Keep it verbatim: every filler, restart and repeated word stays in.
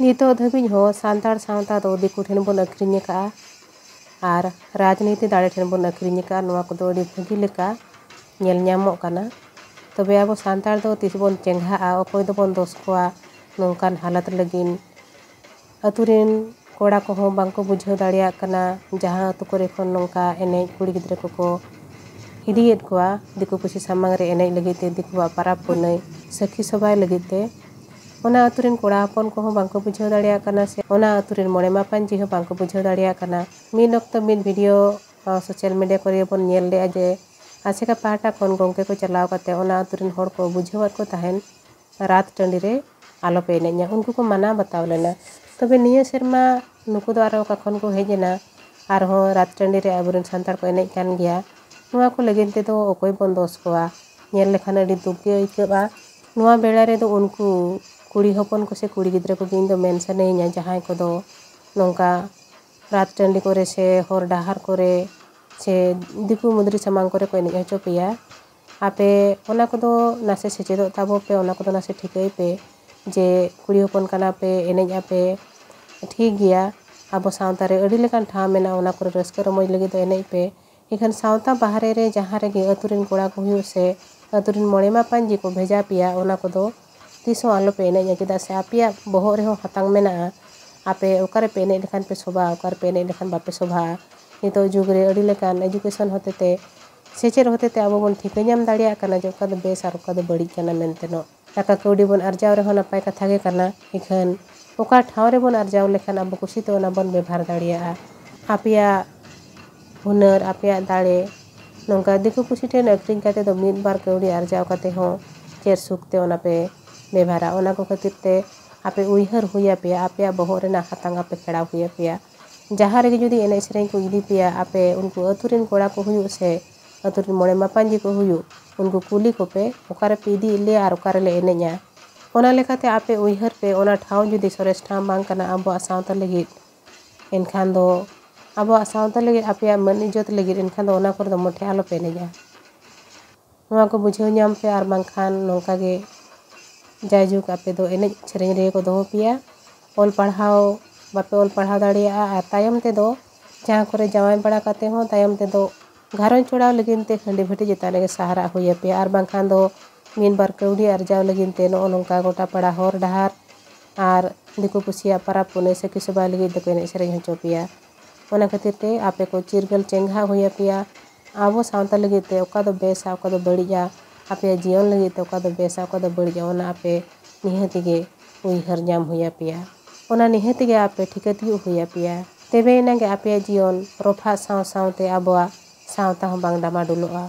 ᱱᱤᱛᱚᱜ ᱫᱷᱟᱹᱵᱤᱡ ᱦᱚᱸ ᱥᱟᱱᱛᱟᱲ ᱥᱟᱶᱛᱟ ᱫᱚ ᱫᱤᱠᱩ ᱴᱷᱮᱱ ᱵᱚᱱ ᱟᱹᱠᱷᱨᱤᱧ ᱟᱠᱟᱫᱼᱟ ᱟᱨ ᱨᱟᱡᱽᱱᱤᱛᱤ ᱫᱟᱲᱮ ᱴᱷᱮᱱ ᱵᱚᱱ ᱟᱹᱠᱷᱨᱤᱧ ᱟᱠᱟᱫᱼᱟ᱾ ᱱᱚᱣᱟ ᱠᱚᱫᱚ ᱟᱹᱰᱤ ᱵᱷᱟᱹᱜᱤ ᱞᱮᱠᱟ ᱧᱮᱞ ᱧᱟᱢᱚᱜ ᱠᱟᱱᱟ᱾ ᱛᱚᱵᱮ ᱟᱵᱚ ᱥᱟᱱᱛᱟᱲ ᱫᱚ ᱛᱤᱥ ᱵᱚᱱ ᱪᱮᱸᱜᱷᱟᱜᱼᱟ, ᱚᱠᱚᱭ ᱫᱚᱵᱚᱱ ᱫᱳᱥ ᱠᱚᱣᱟ ᱱᱚᱝᱠᱟᱱ ᱦᱟᱞᱚᱛ ᱞᱟᱹᱜᱤᱫ? ᱟᱹᱛᱩ ᱨᱮᱱ ᱠᱚᱲᱟ ᱠᱚᱦᱚᱸ ᱵᱟᱝᱠᱚ ᱵᱩᱡᱷᱟᱹᱣ ᱫᱟᱲᱮᱭᱟᱜ ᱠᱟᱱᱟ, ᱡᱟᱦᱟᱸ ᱟᱹᱛᱩ ᱠᱚᱨᱮ ᱠᱷᱚᱱ ᱱᱚᱝᱠᱟ ᱮᱱᱮᱡ ᱠᱩᱲᱤ ᱜᱤᱫᱽᱨᱟᱹ ᱠᱚᱠᱚ ᱤᱫᱤᱭᱮᱫ ᱠᱚᱣᱟ ᱫᱤᱠᱩ ᱯᱩᱥᱤ ᱥᱟᱢᱟᱝ ᱨᱮ ᱮᱱᱮᱡ ᱞᱟᱹᱜᱤᱫ ᱛᱮ, ᱫᱤᱠᱩᱣᱟᱜ ᱯᱟᱨᱟᱵᱽ ᱯᱩᱱᱟᱹᱭ ᱥᱟᱹᱠᱷᱤ ᱥᱚᱵᱷᱟᱭ ᱞᱟᱹᱜᱤᱫ ᱛᱮ᱾ ᱚᱱᱟ ᱟᱹᱛᱩ ᱨᱮᱱ ᱠᱚᱲᱟ ᱦᱚᱯᱚᱱ ᱠᱚᱦᱚᱸ ᱵᱟᱝᱠᱚ ᱵᱩᱡᱷᱟᱹᱣ ᱫᱟᱲᱮᱭᱟᱜ ᱠᱟᱱᱟ, ᱥᱮ ᱚᱱᱟ ᱟᱹᱛᱩ ᱨᱮᱱ ᱢᱚᱬᱮ ᱢᱟᱯᱟᱧᱡᱤ ᱦᱚᱸ ᱵᱟᱝᱠᱚ ᱵᱩᱡᱷᱟᱹᱣ ᱫᱟᱲᱮᱭᱟᱜ ᱠᱟᱱᱟ᱾ ᱢᱤᱫ ᱚᱠᱛᱚ ᱢᱤᱫ ᱵᱷᱤᱰᱤᱭᱳ, ᱟ, ᱥᱳᱥᱟᱞ ᱢᱤᱰᱤᱭᱟ ᱠᱚᱨᱮ ᱵᱚᱱ ᱧᱮᱞ ᱞᱮᱜᱼᱟ ᱡᱮ ᱟᱥᱮᱠᱟ ᱯᱟᱦᱴᱟ ᱠᱷᱚᱱ ᱜᱚᱢᱠᱮ ᱠᱚ ᱪᱟᱞᱟᱣ ᱠᱟᱛᱮ ᱚᱱᱟ ᱟᱹᱛᱩ ᱨᱮᱱ ᱦᱚᱲ ᱠᱚ ᱵᱩᱡᱷᱟᱹᱣᱟᱫ ᱠᱚ ᱛᱟᱦᱮᱱ, ᱨᱟᱛ ᱴᱟᱺᱰᱤ ᱨᱮ ᱟᱞᱚᱯᱮ ᱮᱱᱮᱡᱼᱟ, ᱩᱱᱠᱩ ᱠᱚ ᱢᱟᱱᱟ ᱵᱟᱛᱟᱣ ᱞᱮᱱᱟ᱾ ᱛᱚᱵᱮ ᱱᱤᱭᱟᱹ ᱥᱮᱨᱢᱟ ᱱᱩᱠᱩ ᱫᱚ ᱟᱨᱦᱚᱸ ᱚᱠᱟ ᱠᱷᱚᱱ ᱠᱚ ᱦᱮᱡ ᱮᱱᱟ, ᱟᱨᱦᱚᱸ ᱨᱟᱛ ᱴᱟᱺᱰᱤ ᱨᱮ ᱟᱵᱚᱨᱮᱱ ᱥᱟᱱᱛᱟᱲ ᱠᱚ ᱮᱱᱮᱡ ᱠᱟᱱ ᱜᱮᱭᱟ᱾ ᱱᱚᱣᱟ ᱠᱚ ᱞᱟᱹᱜᱤᱫ ᱛᱮᱫᱚ ᱚᱠᱚᱭ ᱵᱚᱱ ᱫᱳᱥ ᱠᱚᱣᱟ? ᱧᱮᱞ ᱞᱮᱠᱷᱟᱱ ᱟᱹᱰᱤ ᱫᱩᱠ ᱜᱮ ᱟᱹᱭᱠᱟᱹᱜᱼᱟ᱾ ᱱᱚᱣᱟ ᱵᱮᱲᱟ ᱨᱮᱫᱚ ᱩᱱᱠᱩ ᱠᱩᱲᱤ ᱦᱚᱯᱚᱱ ᱠᱚ ᱥᱮ ᱠᱩᱲᱤ ᱜᱤᱫᱽᱨᱟᱹ ᱠᱚᱜᱮ ᱤᱧ ᱫᱚ ᱢᱮᱱ ᱥᱟᱱᱟᱭᱤᱧᱟ, ᱡᱟᱦᱟᱸᱭ ᱠᱚᱫᱚ ᱱᱚᱝᱠᱟ ᱨᱟᱛ ᱴᱟᱺᱰᱤ ᱠᱚᱨᱮ ᱥᱮ ᱦᱚᱨ ᱰᱟᱦᱟᱨ ᱠᱚᱨᱮ ᱥᱮ ᱫᱤᱠᱩ ᱢᱩᱫᱽᱨᱤ ᱥᱟᱢᱟᱝ ᱠᱚᱨᱮ ᱠᱚ ᱮᱱᱮᱡ ᱦᱚᱪᱚ ᱯᱮᱭᱟ, ᱟᱯᱮ ᱚᱱᱟ ᱠᱚᱫᱚ ᱱᱟᱥᱮ ᱥᱮᱪᱮᱫᱚᱜ ᱛᱟᱵᱚ ᱯᱮ, ᱚᱱᱟ ᱠᱚᱫᱚ ᱱᱟᱥᱮ ᱴᱷᱤᱠᱟᱹᱭ ᱯᱮ ᱡᱮ ᱠᱩᱲᱤ ᱦᱚᱯᱚᱱ ᱠᱟᱱᱟ ᱯᱮ, ᱮᱱᱮᱡ ᱟᱯᱮ, ᱴᱷᱤᱠ ᱜᱮᱭᱟ᱾ ᱟᱵᱚ ᱥᱟᱶᱛᱟ ᱨᱮ ᱟᱹᱰᱤ ᱞᱮᱠᱟᱱ ᱴᱷᱟᱶ ᱢᱮᱱᱟᱜᱼᱟ, ᱚᱱᱟ ᱠᱚᱨᱮ ᱨᱟᱹᱥᱠᱟᱹ ᱨᱚᱢᱚᱡᱽ ᱞᱟᱹᱜᱤᱫ ᱫᱚ ᱮᱱᱮᱡ ᱯᱮ᱾ ᱮᱱᱠᱷᱟᱱ ᱥᱟᱶᱛᱟ ᱵᱟᱦᱨᱮ ᱨᱮ ᱡᱟᱦᱟᱸ ᱨᱮᱜᱮ ᱟᱹᱛᱩ ᱨᱮᱱ ᱠᱚᱲᱟ ᱠᱚ ᱦᱩᱭᱩᱜ ᱥᱮ ᱟᱹᱛᱩ ᱨᱮᱱ ᱢᱚᱬᱮ ᱢᱟᱯᱟᱧᱡᱤ ᱠᱚ ᱵᱷᱮᱡᱟ ᱯᱮᱭᱟ, ᱚᱱᱟ ᱠᱚᱫᱚ ᱛᱤᱥ ᱦᱚᱸ ᱟᱞᱚ ᱯᱮ ᱮᱱᱮᱡᱼᱟ, ᱪᱮᱫᱟᱜ ᱥᱮ ᱟᱯᱮᱭᱟᱜ ᱵᱚᱦᱚᱜ ᱨᱮᱦᱚᱸ ᱦᱟᱛᱟᱝ ᱢᱮᱱᱟᱜᱼᱟ᱾ ᱟᱯᱮ ᱚᱠᱟ ᱨᱮᱯᱮ ᱮᱱᱮᱡ ᱞᱮᱠᱷᱟᱱ ᱯᱮ ᱥᱚᱵᱷᱟᱜᱼᱟ, ᱚᱠᱟ ᱨᱮᱯᱮ ᱮᱱᱮᱡ ᱞᱮᱠᱷᱟᱱ ᱵᱟᱯᱮ ᱥᱚᱵᱷᱟᱜᱼᱟ᱾ ᱱᱤᱛᱚᱜ ᱡᱩᱜᱽ ᱨᱮ ᱟᱹᱰᱤ ᱞᱮᱠᱟᱱ ᱮᱰᱩᱠᱮᱥᱚᱱ ᱦᱚᱛᱮᱛᱮ, ᱥᱮᱪᱮᱫ ᱦᱚᱛᱮᱛᱮ ᱟᱵᱚ ᱵᱚᱱ ᱴᱷᱤᱠᱟᱹ ᱧᱟᱢ ᱫᱟᱲᱮᱭᱟᱜ ᱠᱟᱱᱟ ᱡᱮ ᱚᱠᱟ ᱫᱚ ᱵᱮᱥ ᱟᱨ ᱚᱠᱟ ᱫᱚ ᱵᱟᱹᱲᱤᱡ ᱠᱟᱱᱟ ᱢᱮᱱᱛᱮ ᱱᱚᱜ᱾ ᱴᱟᱠᱟ ᱠᱟᱹᱣᱰᱤ ᱵᱚᱱ ᱟᱨᱡᱟᱣ ᱨᱮᱦᱚᱸ ᱱᱟᱯᱟᱭ ᱠᱟᱛᱷᱟ ᱜᱮ ᱠᱟᱱᱟ, ᱤᱠᱷᱟᱹᱱ ᱚᱠᱟ ᱴᱷᱟᱶ ᱨᱮᱵᱚᱱ ᱟᱨᱡᱟᱣ ᱞᱮᱠᱷᱟᱱ ᱟᱵᱚ ᱠᱩᱥᱤᱛᱮ ᱚᱱᱟ ᱵᱚᱱ ᱵᱮᱵᱷᱟᱨ ᱫᱟᱲᱮᱭᱟᱜᱼᱟ᱾ ᱟᱯᱮᱭᱟᱜ ᱦᱩᱱᱟᱹᱨ, ᱟᱯᱮᱭᱟᱜ ᱫᱟᱲᱮ, ᱱᱚᱝᱠᱟ ᱫᱤᱠᱩ ᱯᱩᱥᱤ ᱴᱷᱮᱱ ᱟᱹᱠᱷᱨᱤᱧ ᱠᱟᱛᱮ ᱫᱚ ᱢᱤᱫ ᱵᱟᱨ ᱠᱟᱹᱣᱰᱤ ᱟᱨᱡᱟᱣ ᱠᱟᱛᱮ ᱦᱚᱸ ᱪᱮᱫ ᱥᱩᱠ ᱛᱮ ᱚᱱᱟ ᱯᱮ ᱵᱮᱵᱷᱟᱨᱟ? ᱚᱱᱟ ᱠᱚ ᱠᱷᱟᱹᱛᱤᱨ ᱛᱮ ᱟᱯᱮ ᱩᱭᱦᱟᱹᱨ ᱦᱩᱭ ᱟᱯᱮᱭᱟ, ᱟᱯᱮᱭᱟᱜ ᱵᱚᱦᱚᱜ ᱨᱮᱱᱟᱜ ᱦᱟᱛᱟᱝ ᱟᱯᱮ ᱠᱷᱮᱲᱟᱣ ᱦᱩᱭ ᱟᱯᱮᱭᱟ᱾ ᱡᱟᱦᱟᱸ ᱨᱮᱜᱮ ᱡᱩᱫᱤ ᱮᱱᱮᱡ ᱥᱮᱨᱮᱧ ᱠᱚ ᱤᱫᱤ ᱯᱮᱭᱟ, ᱟᱯᱮ ᱩᱱᱠᱩ ᱟᱹᱛᱩ ᱨᱮᱱ ᱠᱚᱲᱟ ᱠᱚ ᱦᱩᱭᱩᱜ ᱥᱮ ᱟᱹᱛᱩ ᱨᱮᱱ ᱢᱚᱬᱮ ᱢᱟᱯᱟᱧᱡᱤ ᱠᱚ ᱦᱩᱭᱩᱜ, ᱩᱱᱠᱩ ᱠᱩᱞᱤ ᱠᱚᱯᱮ, ᱚᱠᱟ ᱨᱮᱯᱮ ᱤᱫᱤᱭᱮᱫ ᱞᱮᱭᱟ ᱟᱨ ᱚᱠᱟ ᱨᱮᱞᱮ ᱮᱱᱮᱡᱼᱟ? ᱚᱱᱟ ᱞᱮᱠᱟᱛᱮ ᱟᱯᱮ ᱩᱭᱦᱟᱹᱨ ᱯᱮ, ᱚᱱᱟ ᱴᱷᱟᱶ ᱡᱩᱫᱤ ᱥᱚᱨᱮᱥ ᱴᱷᱟᱶ ᱵᱟᱝ ᱠᱟᱱᱟ ᱟᱵᱚᱣᱟᱜ ᱥᱟᱶᱛᱟ ᱞᱟᱹᱜᱤᱫ, ᱮᱱᱠᱷᱟᱱ ᱫᱚ ᱟᱵᱚᱣᱟᱜ ᱥᱟᱶᱛᱟ ᱞᱟᱹᱜᱤᱫ, ᱟᱯᱮᱭᱟᱜ ᱢᱟᱹᱱ ᱤᱡᱽᱡᱚᱛ ᱞᱟᱹᱜᱤᱫ, ᱮᱱᱠᱷᱟᱱ ᱫᱚ ᱚᱱᱟ ᱠᱚᱨᱮ ᱫᱚ ᱢᱚᱴᱷᱮ ᱟᱞᱚᱯᱮ ᱮᱱᱮᱡᱼᱟ᱾ ᱱᱚᱣᱟ ᱠᱚ ᱵᱩᱡᱷᱟᱹᱣ ᱧᱟᱢ ᱯᱮ, ᱟᱨ ᱵᱟᱝᱠᱷᱟᱱ ᱱᱚᱝᱠᱟ ᱜᱮ ᱡᱟᱭᱡᱩᱜᱽ ᱟᱯᱮ ᱫᱚ ᱮᱱᱮᱡ ᱥᱮᱨᱮᱧ ᱨᱮᱜᱮ ᱠᱚ ᱫᱚᱦᱚ ᱯᱮᱭᱟ᱾ ᱚᱞ ᱯᱟᱲᱦᱟᱣ ᱵᱟᱯᱮ ᱚᱞ ᱯᱟᱲᱦᱟᱣ ᱫᱟᱲᱮᱭᱟᱜᱼᱟ᱾ ᱟᱨ ᱛᱟᱭᱚᱢ ᱛᱮᱫᱚ ᱡᱟᱦᱟᱸ ᱠᱚᱨᱮ ᱡᱟᱶᱟᱭ ᱵᱟᱲᱟ ᱠᱟᱛᱮ ᱦᱚᱸ ᱛᱟᱭᱚᱢ ᱛᱮᱫᱚ ᱜᱷᱟᱨᱚᱸᱡᱽ ᱪᱚᱲᱟᱣ ᱞᱟᱹᱜᱤᱫ ᱛᱮ ᱦᱟᱺᱰᱤ ᱵᱷᱟᱹᱴᱤ ᱪᱮᱛᱟᱱ ᱨᱮᱜᱮ ᱥᱟᱦᱟᱨᱟᱜ ᱦᱩᱭ ᱟᱯᱮᱭᱟ᱾ ᱟᱨ ᱵᱟᱝᱠᱷᱟᱱ ᱫᱚ ᱢᱤᱫ ᱵᱟᱨ ᱠᱟᱹᱣᱰᱤ ᱟᱨᱡᱟᱣ ᱞᱟᱹᱜᱤᱫ ᱛᱮ ᱱᱚᱜᱼᱚ ᱱᱚᱝᱠᱟ ᱜᱚᱴᱟ ᱯᱟᱲᱟ ᱦᱚᱨ ᱰᱟᱦᱟᱨ ᱟᱨ ᱫᱤᱠᱩ ᱯᱩᱥᱤᱭᱟᱜ ᱯᱟᱨᱟᱵᱽ ᱯᱩᱱᱟᱹᱭ ᱥᱟᱹᱠᱷᱤ ᱥᱚᱵᱷᱟ ᱞᱟᱹᱜᱤᱫ ᱫᱚᱠᱚ ᱮᱱᱮᱡ ᱥᱮᱨᱮᱧ ᱦᱚᱪᱚ ᱯᱮᱭᱟ᱾ ᱚᱱᱟ ᱠᱷᱟᱹᱛᱤᱨ ᱛᱮ ᱟᱯᱮ ᱠᱚ ᱪᱤᱨᱜᱟᱹᱞ ᱪᱮᱸᱜᱷᱟ ᱦᱩᱭ ᱟᱯᱮᱭᱟ᱾ ᱟᱵᱚ ᱥᱟᱶᱛᱟ ᱞᱟᱹᱜᱤᱫ ᱛᱮ ᱚᱠᱟ ᱫᱚ ᱵᱮᱥᱟ, ᱚᱠᱟ ᱫᱚ ᱵᱟᱹᱲᱤᱡᱼᱟ, ᱟᱯᱮᱭᱟᱜ ᱡᱤᱭᱚᱱ ᱞᱟᱹᱜᱤᱫ ᱛᱮ ᱚᱠᱟ ᱫᱚ ᱵᱮᱥᱟ, ᱚᱠᱟ ᱫᱚ ᱵᱟᱹᱲᱤᱡᱼᱟ, ᱚᱱᱟ ᱟᱯᱮ ᱱᱤᱦᱟᱹᱛ ᱜᱮ ᱩᱭᱦᱟᱹᱨ ᱧᱟᱢ ᱦᱩᱭ ᱟᱯᱮᱭᱟ᱾ ᱚᱱᱟ ᱱᱤᱦᱟᱹᱛ ᱜᱮ ᱟᱯᱮ ᱴᱷᱤᱠᱟᱹ ᱛᱤᱭᱳᱜ ᱦᱩᱭ ᱟᱯᱮᱭᱟ᱾ ᱛᱚᱵᱮ ᱮᱱᱟᱝ ᱜᱮ ᱟᱯᱮᱭᱟᱜ ᱡᱤᱭᱚᱱ ᱨᱚᱯᱷᱟᱜ ᱥᱟᱶ ᱥᱟᱶᱛᱮ ᱟᱵᱚᱣᱟᱜ ᱥᱟᱶᱛᱟ ᱦᱚᱸ ᱵᱟᱝ ᱰᱟᱢᱟᱰᱳᱞᱚᱜᱼᱟ᱾